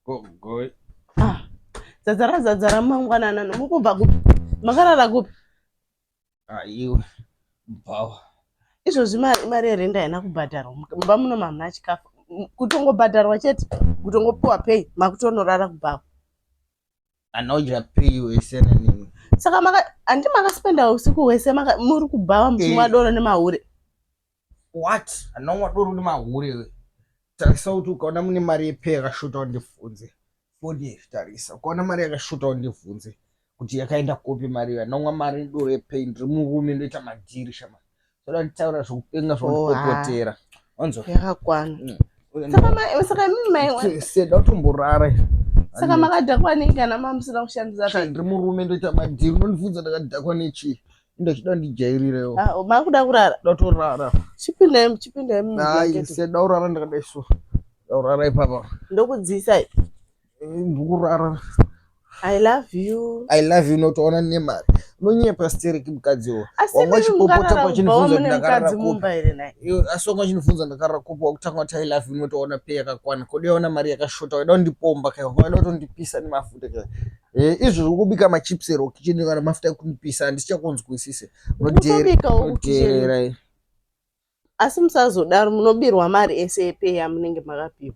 Gogoi. Ah, zadzara zadzara mangwanana mukubva kupi? Makarara kupi? Ah, iwe. Bhawa. Izvozvi mari mari yerenda haina kubhadharwa. Mumba muno mamuna chikafu. Kutongobhadharwa chete, kutongopiwa pay, makutonorara kubhawa. Anodya pay wese nani. Saka maka handi makaspenda usiku hwese maka muri kubhawa muchimwa Eh. doro nemahure. What? Anomwa doro nemahure we. Tarisa kuti ukaona mune mari yepay yakashota undibvunze. Foni tarisa. Ukaona mari yakashota undibvunze kuti yakaenda kupi mari iyo. Anomwa mari doro yepay ndiri murume ndoita madhiri shama. Soda nditaura zvekupenga zvondipopotera. Wanzwa? Yakakwana. Mm. Saka mai saka imimi mai Seda utomborara. saka makadhakwa nei kana mamusina kushandisa Sha, pay? ndiri murume ndoita madhiri unondibvunza ndakadhakwa nechii. Ndachida ndijairirewo. Ah, makuda kurara. Ndatorara. Chipindai chipindai Hai, mublanketi. seda urara ndakadai so. Ndaurara ipapa. Ndokudziisai. Ndikurara. I love you. I love you notoona nemari. Unonyepa stereki mukadzi uwo. Asi Wanga imimi uchipopota mukarara pachinibvunza kubhawa kuti mune ndakarara mukadzi kupi. mumba here nhai? Iwe, asi wanga uchinibvunza ndakarara kupi wakutanga kuti I love you notoona pay yakakwana. Kodi waona mari yakashota waida kundipomba kai waida kutondipisa nemafuta kai. Eh, izvo zvekubika machips here kitchen kana mafuta ekundipisa handichakunzwisise. Kutobikawo kukicheni. Unoteerera. Asi musazodaro munobirwa mari ese yepay yamunenge makapiwa.